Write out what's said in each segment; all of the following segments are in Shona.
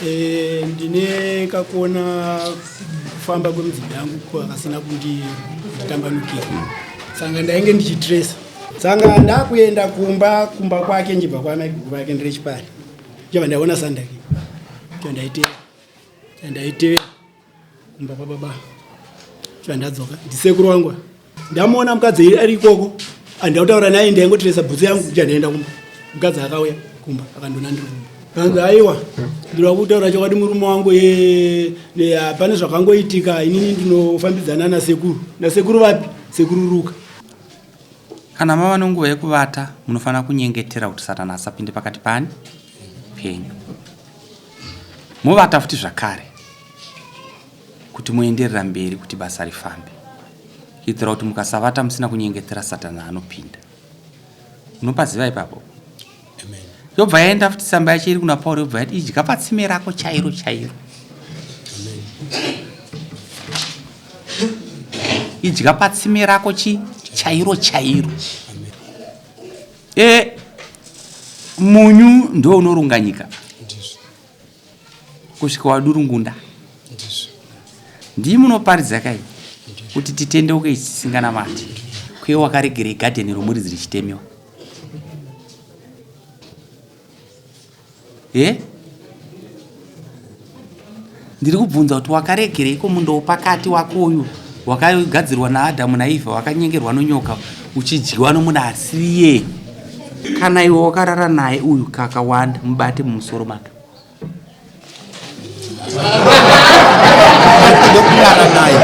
Eh, ndine kakuona kufamba kwemudzimba yangu kwakasina kunditambanukira sanga ndainge ndichitresa sanga ndakuenda kumba kumba kwake njibva kwamaiguru vake ndiri chipari njabva ndaona sandaki chandaitevera chandaitevera kumba kwababa chandadzoka ndisekuru wangu ndamuona mukadzi ari ikoko andakutaura naye ndaingotiresa bhutsu yangu chandaenda kumba mukadzi akauya kumba akandona ndiri kumba kanzi aiwa ndinoda kutaura chokwadi murume wangu pane zvakangoitika inini ndinofambidzana nasekuru nasekuru vapi sekuru ruka Kana mava nenguva yekuvata, munofanira kunyengetera kuti Satani asapinde pakati pani penyu. Movata futi zvakare kuti muenderera mberi kuti basa rifambe, kuitira kuti mukasavata musina kunyengetera Satani anopinda. Unopaziva ipapo? Yobva yaenda futi tsamba yacho iri kuna Pauro yobva yati idya patsime rako chairo chairo. Idya patsime rako chi chairo chairo. E munyu ndo unorunga nyika. Kusvika wadurungunda. Ndii munoparidza kai kuti titendeuke ichi tisinganamati. Kuye wakaregerei gadheni romuridzi richitemiwa. Eh? Ndiri kubvunza kuti wakaregereiko munda wepakati wako uyu wakagadzirwa naAdhamu naEvha wakanyengerwa nonyoka uchidyiwa nomunhu asiriye. Kana iwe wakarara naye uyu kakawanda mubate mumusoro make. Handina kurara naye,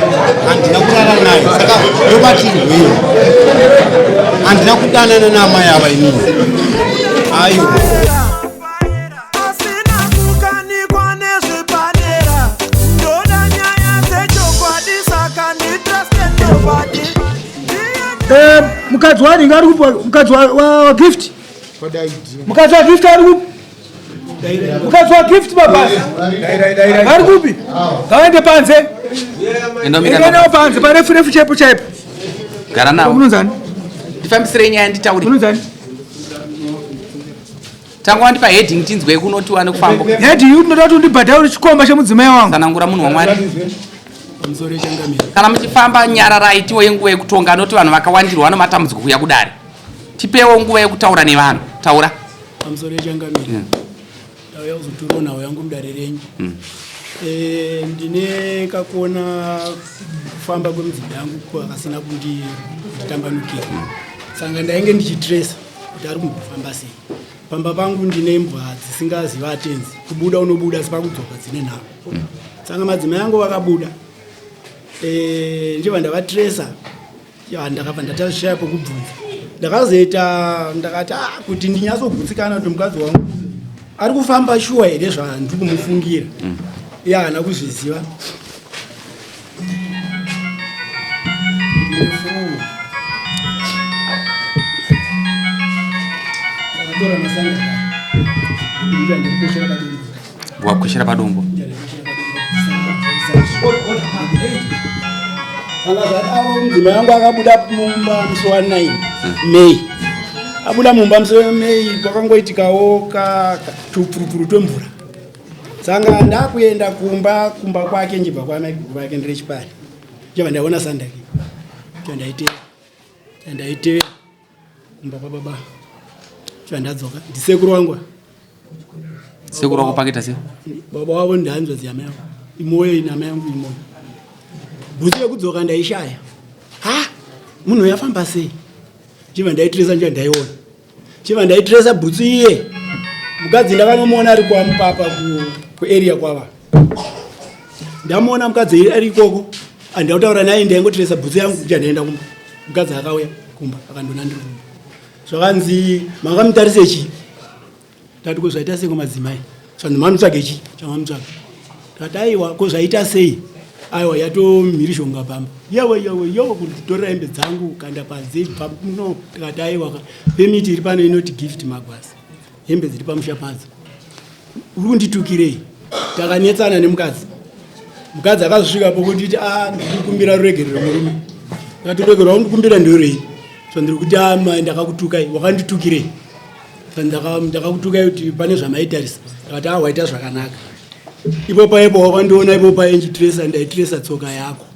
handina kurara naye, saka ndobatirwei? Handina kudanana naamai ava inini, aiwa. Eh, mukadzi waringa ari kupi? Mukadzi wagift, mukadzi wagift ari kupi? Mukadzi wa Gift Mabasa vari kupi? Ngavaende panze. Enda navo panze parefu refu chaipo chaipo. Gara navo. Munonzani? Ndifambisirei nyaya nditaure. Munonzani? Tanga wandipa heading tinzwe kunoti wane kufamba. Heading unoda kuti undibhadhare uri chikomba chemudzimai wangu. Tsanangura munhu waMwari. Kana muchifamba nyararai tiwo yenguva yekutonga anoti vanhu vakawandirwa vanomatambudziko kuuya kudare. Tipewo nguva yekutaura nevanhu. Taura. Pamusoro yechangamire. Ndauya kuzotorawo nhau yangu mudare renyu. Eh, ndine kakuona kufamba kwemudzimba yangu kwakasina kunditambanukira. Saka ndainge ndichitresa kuti ari kumbofamba sei. Pamba pangu ndine imbwa dzisingaziva atenzi. Kubuda unobuda asi pakudzoka dzine nharo. Saka madzimai angu vakabuda. Eh, ndibva ndavatresa Ya, ndakabva ndatashaya pokubvunza ndakazoita ndakati ah, kuti ndinyatsogutsikana kuti mukadzi wangu ari kufamba shuwa here zvandiri kumufungira mm. iye haana kuzviziva ndakatora masanga ndirikweshera padumbu wakweshera padumbu Saka zvadaro mudzimai wangu akabuda mumba musi wa 9 May. Abuda mumba musi wa May kwakangoitikawo tupurupuru twemvura. Saka ndakuenda kumba kumba kwake njibva kwamaiguru vake ndiri chipari. Njabva ndaona sandaki. Chandaitevera. Chandaitevera. Kumba kwababa. Chandadzoka ndisekuru wangu. Sekuru wako pakita sei? Baba wavo ndihanzvadzi yamai yangu. Imoyo ina amai yangu imoyo. Bhutsu yekudzoka ndaishaya. Ha! Munhu yafamba sei? Chibva ndaitiresa nje ndaiona. Chibva ndaitiresa bhutsu iye. Mukadzi ndakanomuona ari kwamupapa ku ku area kwava. Ndamuona mukadzi ari ikoko. Andakutaura naye ndaingotiresa bhutsu yangu nje ndaenda kumba. Mukadzi akauya kumba akandona ndiri kumba. Zvakanzi makamutarise chii? Ndati ko zvaita sei kumadzimai? Zvanzi mamutsvage chii? Chamamutsvaga. Ndati aiwa ko zvaita sei? Aiwa yatomhirishonga pamba. Yawe yawe yawe kunditorera hembe dzangu kanda panze no ndikati aiwa pemiti iri pano inoti gift magwasi. Hembe dziri pamusha padzo. Uri kunditukirei? Takanetsana nemukadzi. Mukadzi akazosvika pokunditi ah ndikukumbira ruregerero murume. Ndikati ruregerero waundikumbira ndorei? So ndiri kuti ah mai ndakakutukai wakanditukirei? Ndakakutukai kuti pane zvamaitarisa. Ndakati ah waita zvakanaka. Ipo paipo wakandiona ipo paye ndichitresa ndaitresa tsoka yako.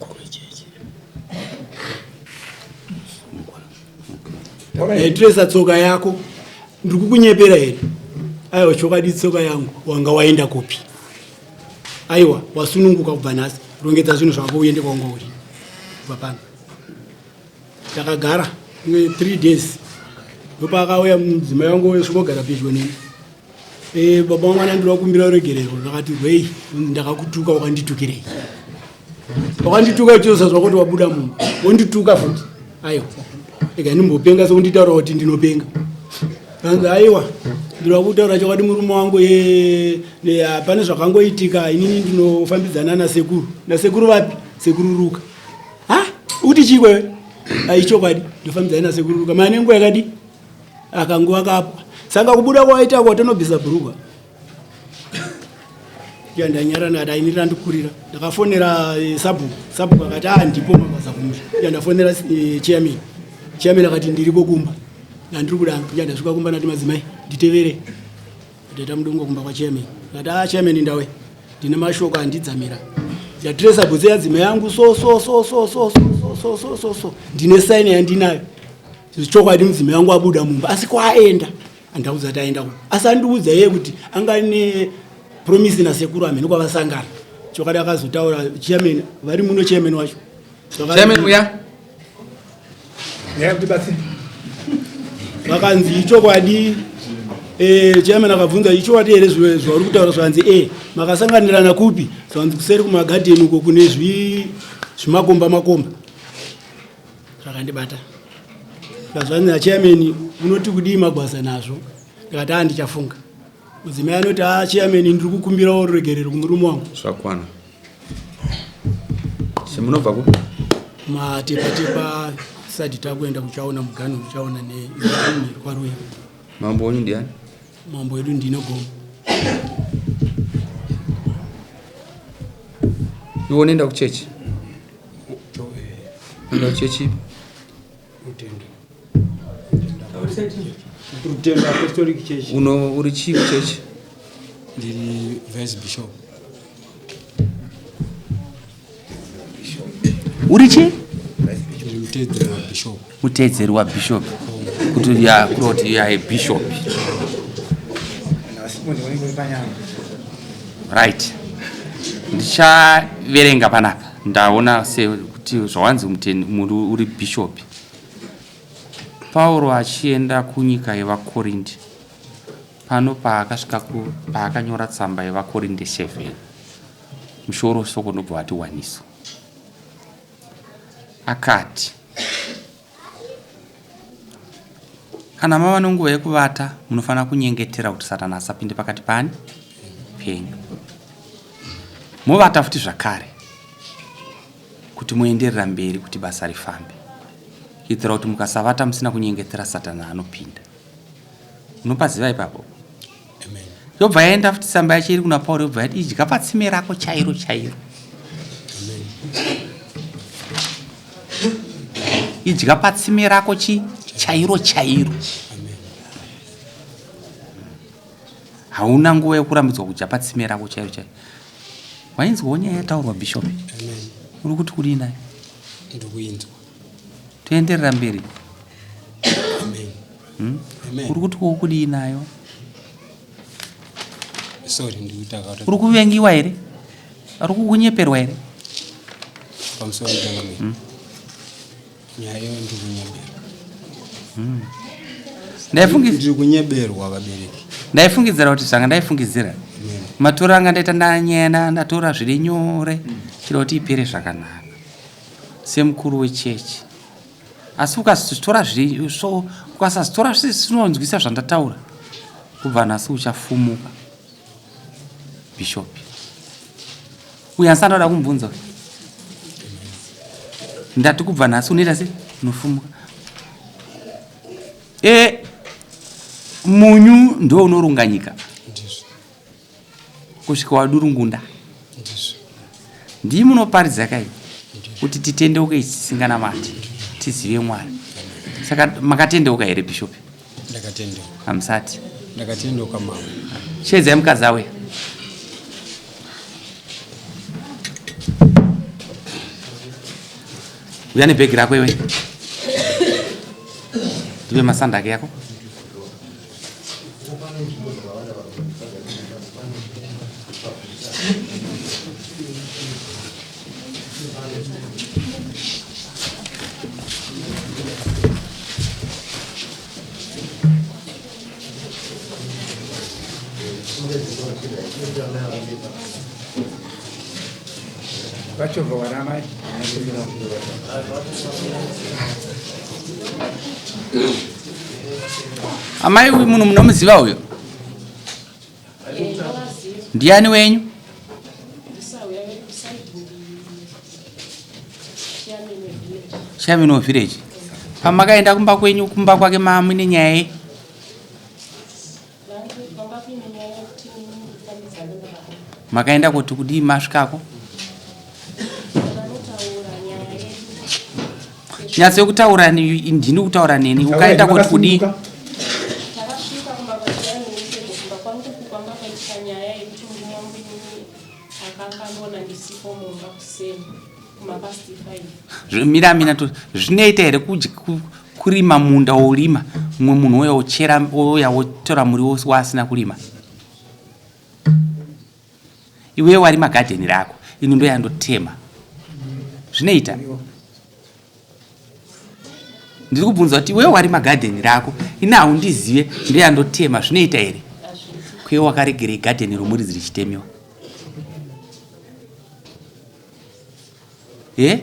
Ndaitresa tsoka yako. Ndiri kukunyepera here? Aiwa chokwadi tsoka yangu wanga waenda kupi? Aiwa wasununguka kubva nhasi. Rongedza zvinhu zvako uende kwawanga uri. Kubva pano. Takagara 3 days. Ndopaakauya mudzimai wangu wesvikogara pedyo neni. Eh, baba mwana ndinoda kukumbira ruregerero ndakati rwei ndakakutuka wakanditukirei wakandituka uchizosa zvako kuti wabuda mumba wondituka futi aiwa ega ndimbopenga sekunditaura kuti ndinopenga anzi aiwa ndinoda kutaura chokwadi murume wangu eh, pane zvakangoitika inini ndinofambidzana nasekuru nasekuru vapi sekuru ruka ha ukuti chii kwewe aichokwadi ndofambidzana nasekuru ruka mane nguva yakadii akanguva kapo saka kubuda kwaita kwatonobvisa bhurugwa ya ndanyara ndakati ainirira ndikurira ndakafonera eh, sabhuku sabhuku akati a ah, ndipo mabasa kumusha ya ndafonera eh, chairman chairman akati ndiriko kumba ndandiri kudanga ya ndasvika kumba ndati madzimai nditevere ndaita mudongo kumba kwachairman akati a ah, chairman ndawe ndine mashoko andidzamira ndatiresa bhutsu yadzimai yangu so so so so so so so so so so ndine saini yandinayo Chokwadi mudzimai wangu abuda mumba asi kwaaenda andaudza kuti aenda ku asi andiudza iye kuti anga ne promise nasekuru amene kwavasangana chokwadi akazotaura chairman vari muno chairman wacho chairman uya vakanzi ichokwadi eh, chairman akabvunza ichokwadi here zvauri kutaura zvanzi e eh, makasanganirana kupi zvanzi kuseri kumagadheni uko kune zvimakomba makomba zvakandibata ndazvanzi nachairman unoti kudii magwaza nazvo ndikati a ndichafunga mudzimai anoti a chairman ndiri kukumbirawo ruregerero kumurume wangu zvakwana semunobva ku matepatepa tisati takuenda kuchaona muganhu kuchaona nekwaruya mambo wenyu ndiani mambo wedu ndine gomo iwe unoenda kuchechi Unoenda kuchechi ipi? Rutendo. Rutendo Apostolic Church. Uno uri chii kuchechi? Ndiri vice bishop. Uri chii? Ndiri mutedzeri wabishop. Mutedzeri wabishop. Kuti ya kuroti ya bishop. Right. Ndichaverenga panapa. Ndaona sekuti zvawanzi muri uri bhishopi. Pauro achienda kunyika yevaKorinde, pano paakasvika paakanyora tsamba yevaKorinde 7, mushoro soko ndobva wati waniso. Akati, Kana mava nenguva yekuvata, munofanira kunyengetera kuti Satani asapinde pakati pani penyu. Movata futi zvakare kuti muenderera mberi kuti basa rifambe, kuitira kuti mukasavata musina kunyengetera Satani anopinda. Unopaziva ipapo? Yobva yaenda futi tsamba yacho iri kuna Pauro yobva yati idya patsime rako chairo chairo. Idya patsime rako chi chairo chairo. Hauna nguva yekurambidzwa kudya patsime rako chairo chairo. Wainzwawo nyaya yataurwa Bishop? Uri kuti kudii nayo? Ndikuinzwa. Toenderera mberi. Hmm? Uri kuti kudii nayo? Sorry, ndikuita Uri kuvengiwa here? Uri kukunyeperwa here? Pamusoro changamire. Hmm? Nyaya iyo ndiri kunyeberwa. Hmm. Ndaifungidzira ndiri kunyeberwa vabereki. Ndaifungidzira kuti zvanga ndaifungidzira. Matoro anga ndaita ndanyena ndatora zviri nyore chiro kuti ipere zvakanaka. Semukuru wechechi. Asi ukazvitora zviri so ukasazvitora zvinonzwisa zvandataura kubva nhasi uchafumuka. Bishop. Uyu asi anoda kumubvunza uyu. Ndati kubva nhasi unoita sei? Unofumuka. E munyu ndo unorunga nyika. Kusvika wadurungunda. Ndii munoparidza kai kuti titendeuke tisinganamati tizive Mwari. Saka makatendeuka here Bishop? Ndakatendeuka. Hamusati? Ndakatendeuka mama. Shedzai mukadzi auya. Uya nebhegi rako iwe. Ndipe masandaki yako. Amai uyu munhu munomuziva uyu? Ndiani wenyu? Chairman village. Pamakaenda kumba kwenyu kumba kwake mamuine nyaya yei? Makaenda kuti kudii masvikako? Nyatso yekutaura ndini kutaura neni ukaenda kuti kudii? Takasvika kumba kwachairman kumba kwangu kwanga kwaitika nyaya yekuti murume wangu inini akanga andiona ndisipo mumba kuseni kumapast 5. Mira mina to zvinoita here kurima munda worima mumwe munhu ouya wochera ouya wotora muriwo waasina kurima? Iwewe warima gadheni rako ini ndoya ndotema. Zvinoita? Ndiri kubvunza kuti iwewe warima gadheni rako ini haundizive ndoya ndotema zvinoita here? Kuye wakaregerei gadheni romuridzi richitemiwa? Eh?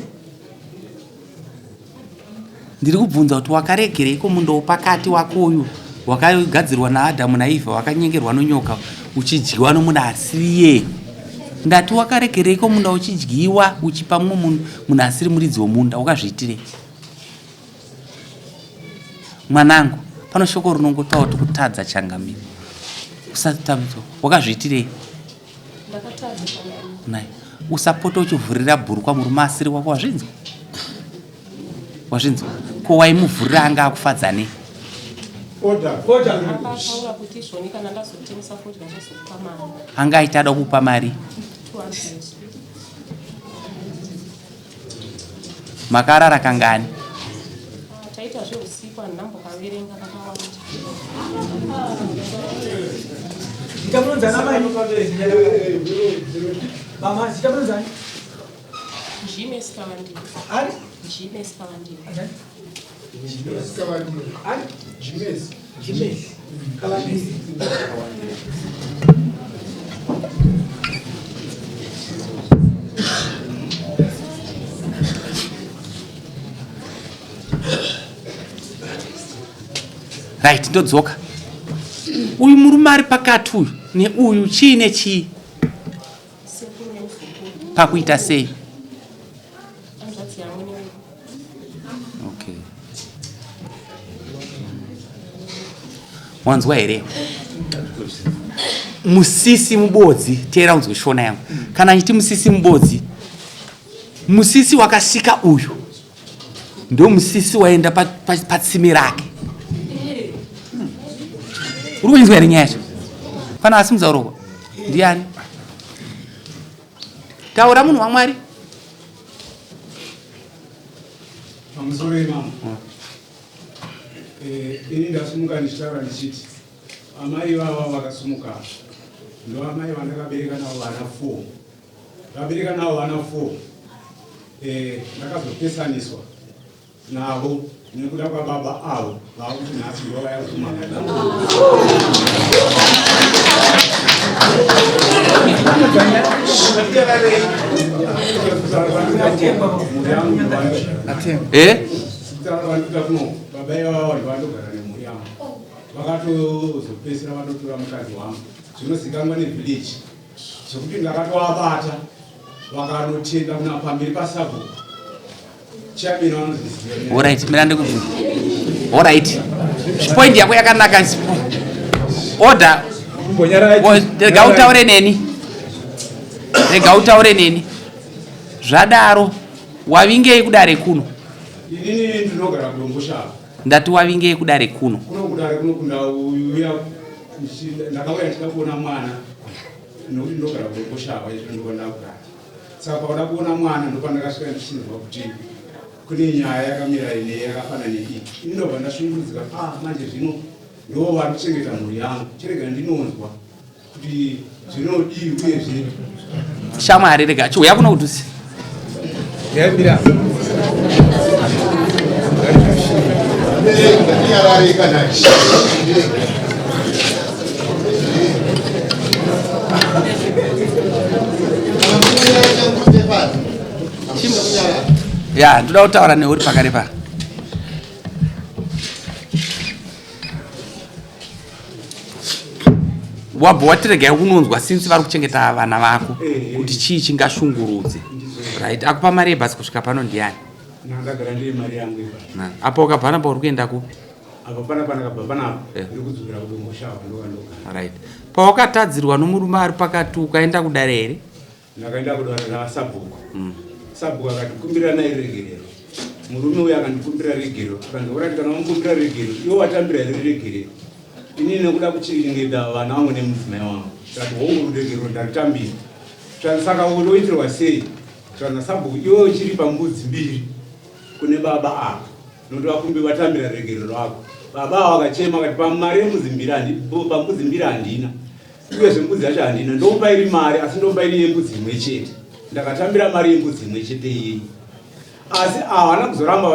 Ndiri kubvunza kuti wakaregereiko munda wopakati wako uyu wakagadzirwa naAdhamu naEvha wakanyengerwa nonyoka uchidyiwa nomunhu asiriye. Ndati wakaregereiko munda uchidyiwa uchipa mumwe munhu munhu asiri muridzi womunda wakazviitirei? Mwanangu, pano shoko rinongotaura kuti kutadza changamire. Usatadza wakazviitirei? Nhai, usapota uchivhurira bhurukwa murume asiri wako wazvinzwa? Wazvinzwa? Ko waimuvhurira anga akufadza nei? Akataura kuti izvoni kana ndazotengesa fodya ndozokupa mari. Anga aiti ada kukupa mari. 200. Makarara kangani? Ah, taita zveusiku handina mbokaverenga kakawanda. Zita munonzani amai? Mama, zita munonzani? Njime Sikavandira. Ani? Njime Sikavandira. Ani? Ani? Jimesi. Kavandira. Right, ndodzoka. Uyu murume ari pakati uyu neuyu chii nechii? Sekuru nemuzukuru. Pakuita sei? Hanzvadzi yangu newe. Okay. Wanzwa here? Musisi mubodzi, teera unzwe shona yangu. Kana ndichiti musisi mubodzi, musisi wakasika uyu ndo musisi waenda patsime rake. Uri kuinzwa here nyaya yacho? Pana asimudza uroko ndiani? Taura munhu waMwari. Pamusoro imama. Eh, ini ndasumuka ndichitaura ndichiti amai ivava vakasumuka ndo amai vandakabereka navo vana 4 ndabereka navo vana 4 eh, ndakazopesaniswa navo nekuda kwababa avo vakuti nhasi ndovaya kumana Eh? Baba ivava ndovandogara nemhuri yangu vakatozopedzisira vatotora mukadzi wangu zvinozikanwa nevillage zvekuti ndakatoabata vakanotenda kuna pamberi pasabhuku chairman vanozviziva. Alright, mira ndikubvunza. Alright. Point yako yakanaka. Order. Rega utaure neni. Rega utaure neni. Zvadaro wavingei kudare kuno? Inini ndinogara kuDomboshava. Ndati wavingei kudare kuno? Kuno kudare kuno kundauya ndakauya ndichida kuona mwana nokuti ndinogara kuDomboshava izvo ndiko ndakugara. Saka pakuda kuona mwana ndopandakasvika ndichinzwa kuti kune nyaya yakamira ine yakafanana neiyi. Ini ndobva ndashungurudzika, ah manje zvino ndo vari kuchengeta mhuri yangu, chirega ndinonzwa kuti zvinodii uyezve. Shamwari rega chiuya kuno kudhuze. Ya, ndoda kutaura newe uri pakare pa. Wabva watiregai kunonzwa since vari kuchengeta vana vako kuti chii chingashungurudze. Right, akupa mari yebhasi kusvika pano ndiani? Ndakagara ndiri mari yangu ipa. Apa ukabva napa uri kuenda kupi? Apa pana panakabva panapa ndiri kudzokera kuDomboshawa ndokandogara. Right. Pawakatadzirwa nomurume ari pakati ukaenda kudare here? Ndakaenda kudare rasabhuku. Sabhuku akati kumbiranai regerero. Murume uyo akandikumbira regerero akandiura kuti kana wamukumbira regerero iwe watambira here regerero? Inini nekuda kuchengeta vana vangu nemudzimai wangu ndikati hongu ruregerero ndarutambira. Zvanzi saka unoitirwa sei? Zvanzi nasabhuku iwe uchiripa mbudzi mbiri kune baba ava nokuti vakumbi vatambira regerero rako. Baba ava vakachema vakati pamari yembudzi mbiri pambudzi mbiri handina. Uyezve mbudzi yacho handina, ndomupa iri mari asi ndomupa iri yembudzi imwe chete. Ndakatambira mari yembudzi imwe chete iyeyi asi havana kuzoramba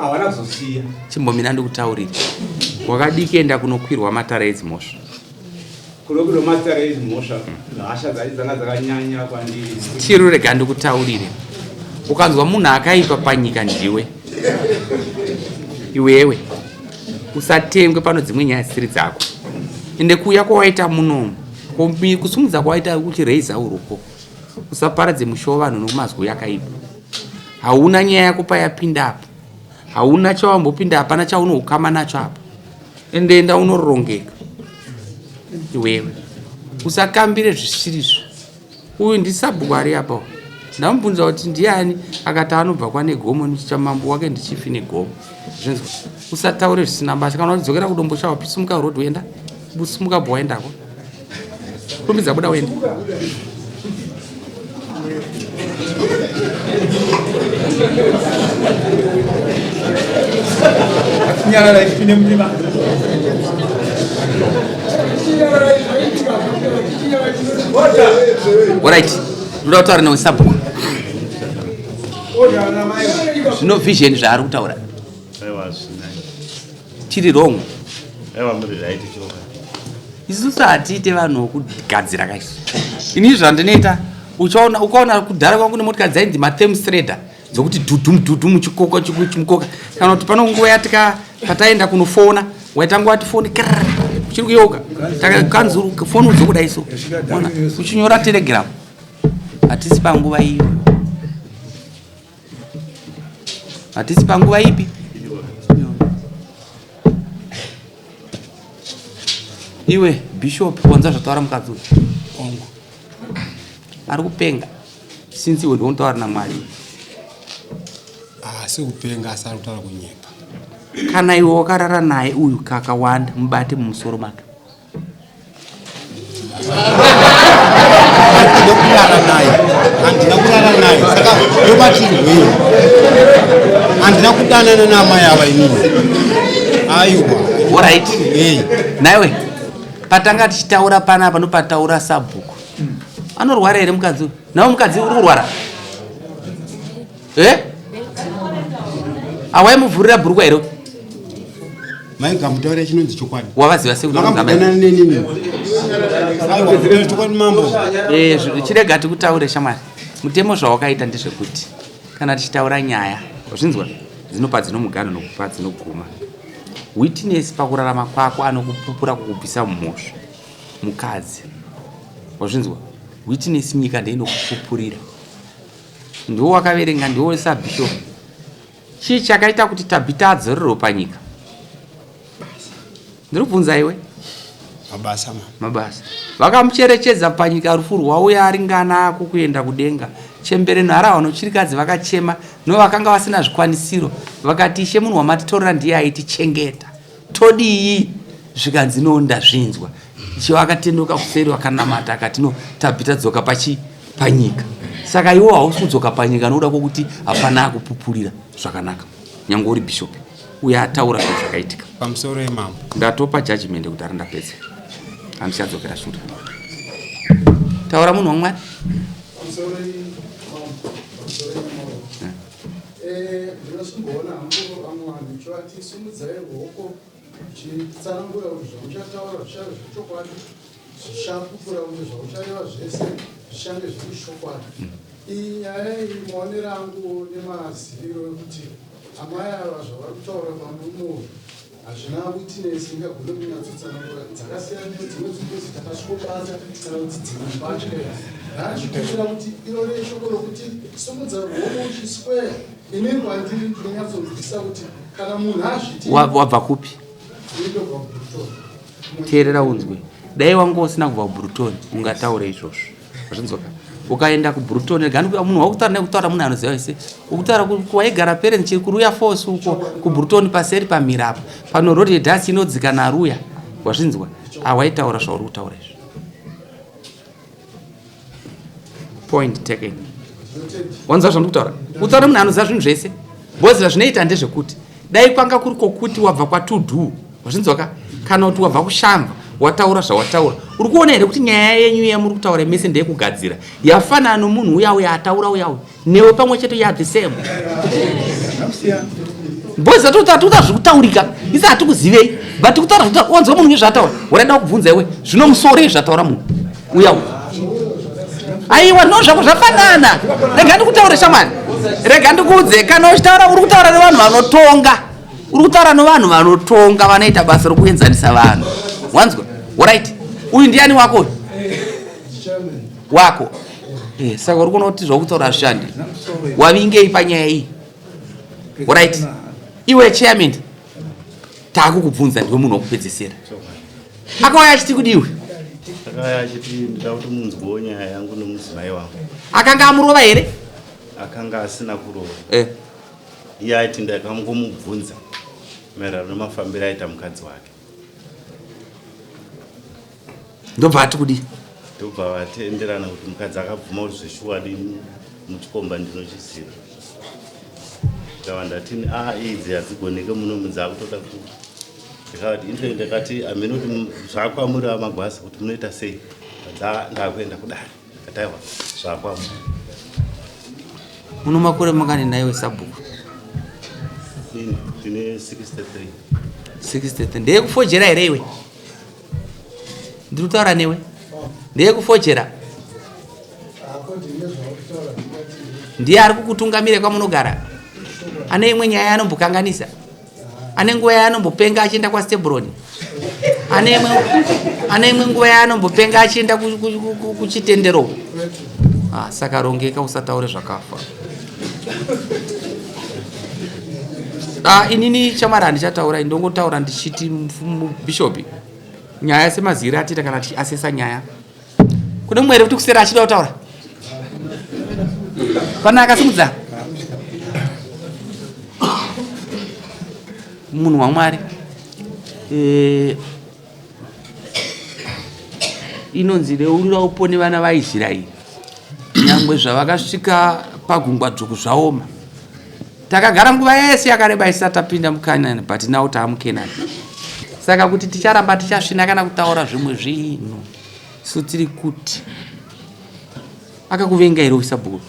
havana kuzosiya. Chimbomira ndikutaurire, wakadii kuenda kunokwirwa matare edzimhosva? Kunokwirwa matare edzimhosva, hasha dzacho dzanga dzakanyanya kwandiri. Chiro rega ndikutaurire, ukanzwa munhu akaipa panyika ndiwe iwewe. Usatengwe pano dzimwe nyaya dzisiri dzako. Ende kuuya kwawaita munomu, kusumudza kwawaita uchireiza uruko, usaparadze musha wevanhu nokumazwi akaipa. Hauna nyaya yako payapinda apa, hauna chawambopinda, hapana chaunoukama nacho apa. Ende enda unorongeka iwewe, usakambire zvisirizvo. Uyu ndisabhuku ari apa uyu. Ndamubvunza kuti ndiani akati anobva kwaNegomo chamambo wake ndichifi Negomo. Zvinzwa. Usataure zvisina basa kana uchidzokera kuDomboshawa sumuka road uenda. Sumuka bho waendako. Kurumidza buda uende. Nyarara ipinde murima. Alright. Ndoda kutaura newe sabhuku. Zvino vision zvaari kutaura. Tiri wrong. Isusu hatiite vanhu vokugadzira kaisu. Ini zvandinoita uchaona ukaona kudhara kwangu nemotikari dzainzi mathem threader dzokuti dhudhum dhudhum chikoko chimukoka kana kuti pano nguva yatika pataenda kunofona waitanga wati foni krr uchiri kuyeuka takanzuru foni udzokuda isu ona uchinyora telegram hatisi panguva iyo hatisi panguva ipi iwe bishop wanza zvataura mukadzi uyu ari kupenga Since iwe ndiwe unotaura naMwari. Asi kupenga asi ari kutaura kunyepa. Kana iwe wakarara naye uyu kakawanda mubate mumusoro make. Handina kurara naye. Handina kurara naye. Saka ndobatirwei? Handina kudanana naamai ava inini. Aiwa. Alright. Hey. Naiwe patanga tichitaura panapa nopataura sabhuku. Anorwara here mukadzi uyu? Nawe mukadzi uri kurwara? Eh? Awaimuvhurira bhurukwa here? Mai gamutaura chinonzi chokwadi. Wavaziva sei kuti Makambodanana nenini? Aiwa, chokwadi mambo. Eh, chirega tikutaure shamwari. Mutemo zvawakaita ndezvekuti kana tichitaura nyaya, zvinzwa dzinopa dzinomuganho nokupa dzinoguma. Witness pakurarama kwako anokupupura kukubvisa mhosva. Mukadzi. Wazvinzwa? Witness nyika ndeinokupupurira. Ndiwo wakaverenga ndiwo sabishop. Chii chakaita kuti Tabita adzorerwe panyika? Ndiri kubvunza iwe. Mabasa ma. Mabasa. Vakamucherechedza panyika rufu rwauya aringana ako kuenda kudenga. Chembere nharahwa nochirikadzi vakachema novakanga vasina zvikwanisiro vakati Ishe munhu wamatitorera ndiye aitichengeta. Todii? Zvikanzi no ndazvinzwa. Ishe vakatendeuka kuseri vakanamata akati no Tabita dzoka pachi panyika. Saka iwo hausi kudzoka panyika nokuda kwokuti hapana akupupurira zvakanaka. Nyange uri bishop uye ataura zvinhu zvakaitika. Pamusoro yemambo. Ndatopa judgment kudhara ndapedza. Handichadzokera shure. Taura munhu waMwari. Pamusoro mambo. Pamusoro yemambo. Eh, ndinosimboona hangu vamwe vanhu ndichivati simudzai ruoko uchitsanangura kuti zvamuchataura zvichave zvechokwadi zvichapupura kuti zvauchareva zvese zvichange zviri chokwadi mm. Iyi nyaya iyi maonero angu nemaziviro ekuti amai ava zvavari kutaura pamurume uyu hazvina witness ingagone kunyatsotsanangura dzakasiyana nedzimwe dzekuti takasvikobata kana kuti dzimwe mbatya ndachikumbira kuti iro reshoko rokuti simudza ruoko uchisquare inini kwandiri ndinonyatsonzwisisa kuti kana munhu azviti wabva kupi teerera unzwe dai wanga usina kubva kubruton ungataure izvozvo Zvinzwa ka? Ukaenda kuBruton rega ndikuya munhu wakutaura nekutaura munhu anoziva wese. Ukutaura kwaigara parents chiri kuruya force uko kuBruton paseri pamira apa. Pano road yedhasi inodzika naruya. Wazvinzwa? Awaitaura zvauri kutaura izvi. Point taken. Wanzwa zvandiri kutaura? Kutaura munhu anoziva zvinhu zvese. Because zvazvinoita ndezvekuti dai kwanga kuri kwokuti wabva kwatudhu wazvinzwaka kana kuti wabva kushamba wataura zvawataura uri kuona here kuti nyaya yenyu yamuri kutaura mese ndeyekugadzira yafanana nomunhu uya uya ataura uya uya newe pamwe chete ya the same boys atota tuta zvekutaurika isi hatikuzivei but kutaura zvekutaura wanzwa munhu nezvaataura waraida kubvunza iwe zvino musoro izvataura munhu uya uya aiwa no zvako zvafanana rega ndikutaure shamwari rega ndikuudze kana uchitaura uri kutaura nevanhu vanotonga uri kutaura nevanhu vanotonga vanoita basa rokuenzanisa vanhu wanzwa orit uyu ndiani wako uyu wako eh, saka uri kuona kuti zvakutaura hazvishandi wavingei panyaya iyi orit iwe chairman taakukubvunza ndiwe munhu wokupedzesera akauya achiti kudiwe akauya achiti ndida kuti munzwewo nyaya yangu nomudzimai wangu akanga amurova here akanga asina kurova eh. iye aiti ndakangomubvunza maererano nemafambiro aita mukadzi wake ndobva ati kudii ndobva vatenderana kuti mukadzi akabvuma kuti zveshuwadi muchikomba ndinochiziva ndikava ndati a ah, idzi hadzigoneke muno mudzakutoda ku ndikavati intoi ndakati hameno kuti zvakwamuri vamagwasa kuti munoita sei ndakuenda kudare ndikati aiwa zvakwamuri muno makore mangani naiwe sabhuku ndine 63 63 ndeyekufojera here iwe ndiri kutaura newe ndeyekufojera ndiye ari kukutungamira kwamunogara ane imwe nyaya yanombokanganisa ane nguva yaanombopenga achienda kwastebroni ane imwe nguva yaanombopenga achienda kuchitendero ah, saka rongeka usataure zvakafa ah, inini chamwari handichataura ndongotaura ndichiti bhishopi nyaya semaziviro atiita kana tichiasesa nyaya kune mumwe here kuti kusera achida kutaura pana akasimudza munhu wamwari eh, inonzi reurura upone vana vaisraeri nyangwe zvavakasvika pagungwa dzvuku zvaoma Takagara nguva yese yakareba isati tapinda muKanani but now taamuKenani. Saka kuti ticharamba tichasvina kana kutaura zvimwe zvinhu isu tiri kuti akakuvenga here usabhuku?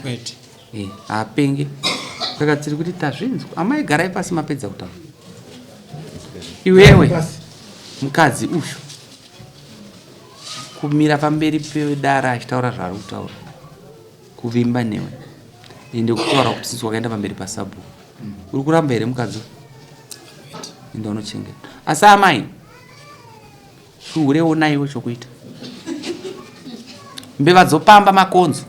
Kwete. Eh, haapenge. Saka tiri kuti tazvinzwa. Amai garai pasi mapedza kutaura. Iwewe mukadzi uyu kumira pamberi pedara achitaura zvaari kutaura. Kuvimba newe ende kutaura kuti since wakaenda pamberi pasabhuku mm. uri kuramba here mukadzi ende unochengeta asi amai chihure onaiwo chokuita mbeva dzopamba makonzo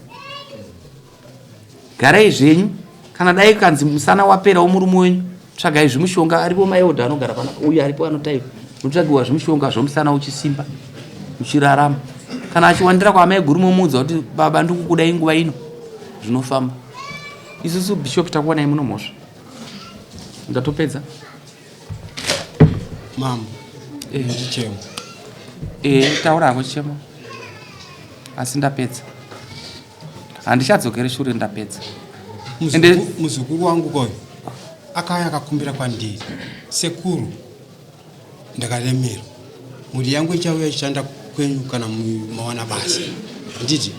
garai zvenyu kana dai kanzi musana wapera womurume wenyu tsvagai zvimushonga aripo maelda anogara pana uyu aripo anotaipa unotsvagiwa zvimushonga zvomusana uchisimba uchirarama kana achiwandira kwaamai guru momuudza kuti baba ndikukudai nguva ino zvinofamba isusu bishop takuwanai muno mhosva ndatopedza mambo eh. chichemo eh taura hako chichemo asi ndapedza. Handichadzokeri shure ndapedza. Ende muzukuru wangu koyo akauya akakumbira kwandiri, sekuru ndakaremerwa, mhuri yangu ichauya ichishanda kwenyu kana mawana basa. Nditi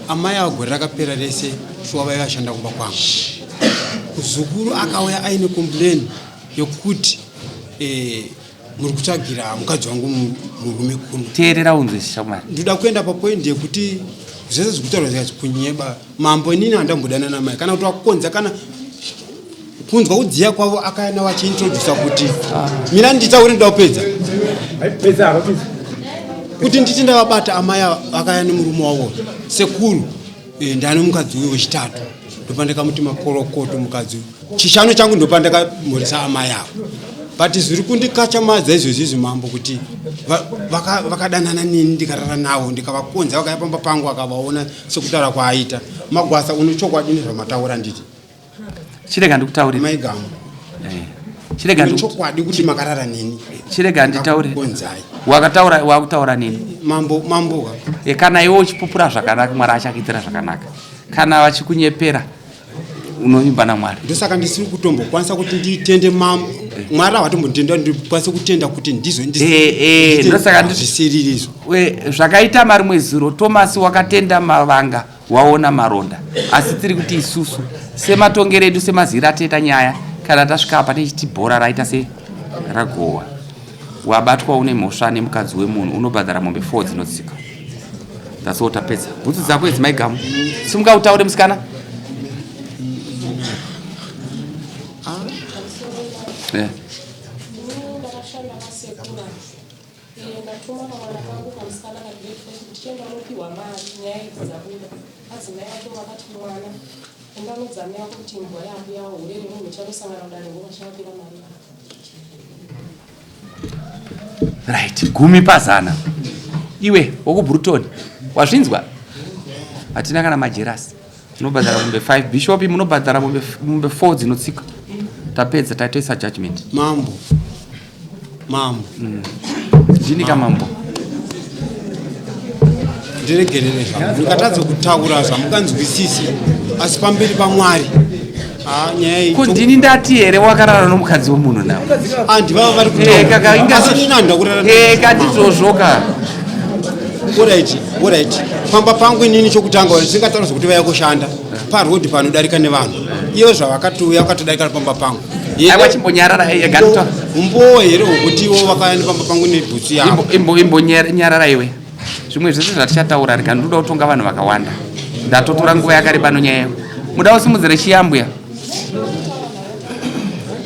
amai ava gore rakapera rese shuwa vaiva vashanda kumba kwangu. Muzukuru akauya aine complain yokuti eh, muri kutsvagira mukadzi wangu murume kuno. Teerera unzwe shamwari. Ndoda kuenda papoindi yekuti zvese zvekutaura zvikazi kunyeba mambo inini handambodana namai kana kuti wakonza kana kunzwa kudziya kwavo akayana vachiintrodusa kuti ah. mina nditaure ndoda kupedza kuti nditi ndavabata amai akaya nemurume wavo sekuru eh, ndane mukadzi uyo wechitatu ndopandakamuti makorokoto mukadzi uyu chishanu changu ndopandakamhoresa amai avo but zviri kundikachamadza izvozvi izvi mambo kuti vakadanana neni ndikarara navo ndikavakonza vakaya pamba pangu akavaona sekutaura kwaaita magwasa unochokwadi nezvamataura nditi chirega ndikutaurire maigamu eh, chirega chokwadi kuti makarara neni chirega nditaure wakataura wakutaura neni mambo mambo e, kana iwe uchipupura zvakanaka mwari achakuitira zvakanaka kana vachikunyepera unovimba namwari ndosaka ndisiri kutombokwanisa kuti nditende mambo eh. mwari havatombonditenda ndikwanise kutenda kuti ndizvo eh, eh, ndosaka ndizvisiririzvo zvakaita marimwe zuro tomasi wakatenda mavanga waona maronda asi tiri kuti isusu sematongero edu semazira atoita nyaya kana tasvika apa tichiti bhora raita se ragowa wabatwa une mhosva nemukadzi wemunhu unobhadhara mombe four dzinotsika that's all tapedza bhutsu dzako idzi maigamu simuka utaure musikana yeah. Eh, ndatuma kamwana kangu kamusikana kagrade five kuti chienda unopiwa mari nyaya idzi dzabuda adzimai vacho vakati mwana enda unoudza mai vako kuti imbwa yaambuya hure remunhu chanosangana kudare ngo vachavapira mari yavo right gumi pazana iwe wokubruton wazvinzwa hatina kana majerasi Munobhadhara mombe 5 bishop munobhadhara mombe mombe 4 dzinotsika. Tapedza taitoisa judgment. Mambo. Mambo. Mm. Ndini ka mambo. Ndiregerere zvangu. Ndikatadza kutaura zvamukanzwisisi asi pamberi paMwari. Ah, nyaya iyi. Ko ndini ndati here wakarara nomukadzi wemunhu nawo? Ah, ndivava vari kutaura. Eh, kaka inga Asi inini handina kurara. Eh, kandizvozvo ka. Alright, alright. Pamba pangu inini chokutanga ndisingataura zvekuti vaya kushanda paroad panodarika nevanhu. Iyo zvavakatouya vakatodarika pamba pangu. Aiwa chimbonyarara eh, gandito. Umbowo here hwekuti ivo vakauya nepamba pangu nebhutsu yavo. Imbo imbo nyarara iwe. Zvimwe zvese zvatichataura rega ndinoda kutonga vanhu vakawanda. Ndatotora nguva yakareba nonyaya iyo. Muda usimudzire chiyambuya.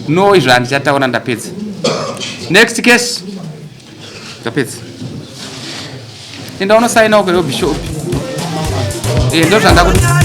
No izvo handichataura ndapedza. Next case. Tapedza. Enda unosaina uko iwe bishop. Eh ndozvanda kuti.